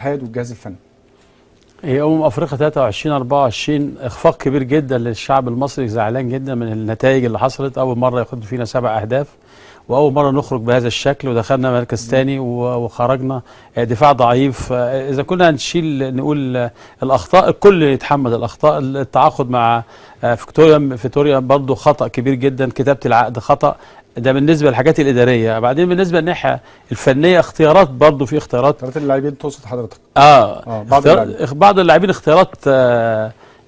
والجهاز الفني. هي افريقيا 23 24 اخفاق كبير جدا للشعب المصري، زعلان جدا من النتائج اللي حصلت. اول مرة ياخد فينا 7 اهداف، واول مرة نخرج بهذا الشكل، ودخلنا مركز ثاني وخرجنا دفاع ضعيف. اذا كنا هنشيل نقول الاخطاء، الكل يتحمل الاخطاء. التعاقد مع فيتوريا برضه خطا كبير جدا، كتابه العقد خطا، ده بالنسبة للحاجات الادارية. بعدين بالنسبة للناحيه الفنية اختيارات، برضه في اختيارات اللاعبين تقصد حضرتك؟ بعض اللاعبين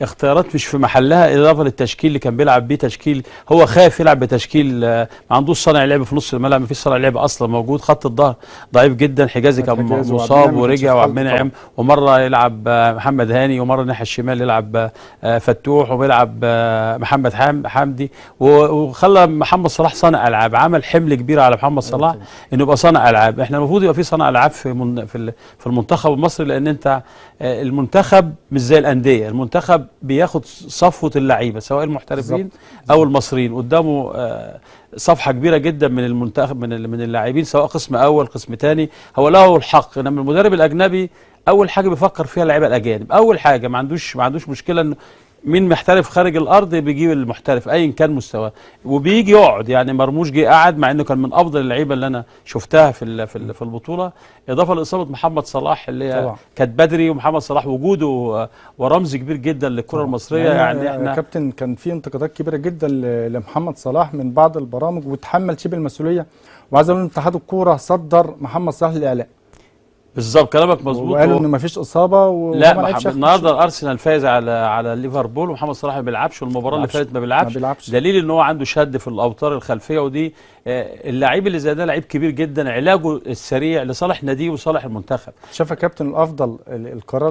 اختيارات مش في محلها، اضافه للتشكيل اللي كان بيلعب بيه. تشكيل هو خايف يلعب بتشكيل، ما عندوش صانع لعب في نص الملعب، ما فيش صانع لعب اصلا موجود. خط الظهر ضعيف جدا، حجازي كان مصاب ورجع، وعبد المنعم، ومرة يلعب محمد هاني، ومرة الناحية الشمال يلعب فتوح، وبيلعب محمد حمدي، وخلى محمد صلاح صانع العاب. عمل حمل كبير على محمد صلاح انه يبقى صانع العاب. احنا المفروض يبقى في صانع العاب في المنتخب المصري، لان انت المنتخب مش زي الاندية، المنتخب بياخد صفوة اللعيبة سواء المحترفين او المصريين، قدامه صفحة كبيرة جدا من المنتخب، من اللاعبين، سواء قسم اول قسم ثاني، هو له الحق. انما المدرب الاجنبي اول حاجة بيفكر فيها اللعيبة الاجانب، اول حاجة ما عندوش مشكلة انه مين محترف خارج الارض، بيجيب المحترف ايا كان مستواه وبيجي يقعد. يعني مرموش جه قعد، مع انه كان من افضل اللعيبة اللي انا شفتها في البطولة، اضافه لاصابة محمد صلاح اللي كانت بدري. ومحمد صلاح وجوده ورمز كبير جدا للكرة المصرية. يعني احنا كابتن كان في انتقادات كبيرة جدا لمحمد صلاح من بعض البرامج، وتحمل شبه المسؤولية. وعايز اقول ان اتحاد الكورة صدر محمد صلاح للاعلام. بالظبط، كلامك مظبوط. وقالوا ان مفيش اصابه. لا، النهارده الارسنال فاز على ليفربول، ومحمد صلاح ما بيلعبش، والمباراة اللي فاتت ما بيلعبش. دليل ان هو عنده شد في الاوتار الخلفية، ودي اللاعب اللي زي ده لعيب كبير جدا، علاجه السريع لصالح ناديه وصالح المنتخب. شاف يا كابتن الافضل القرار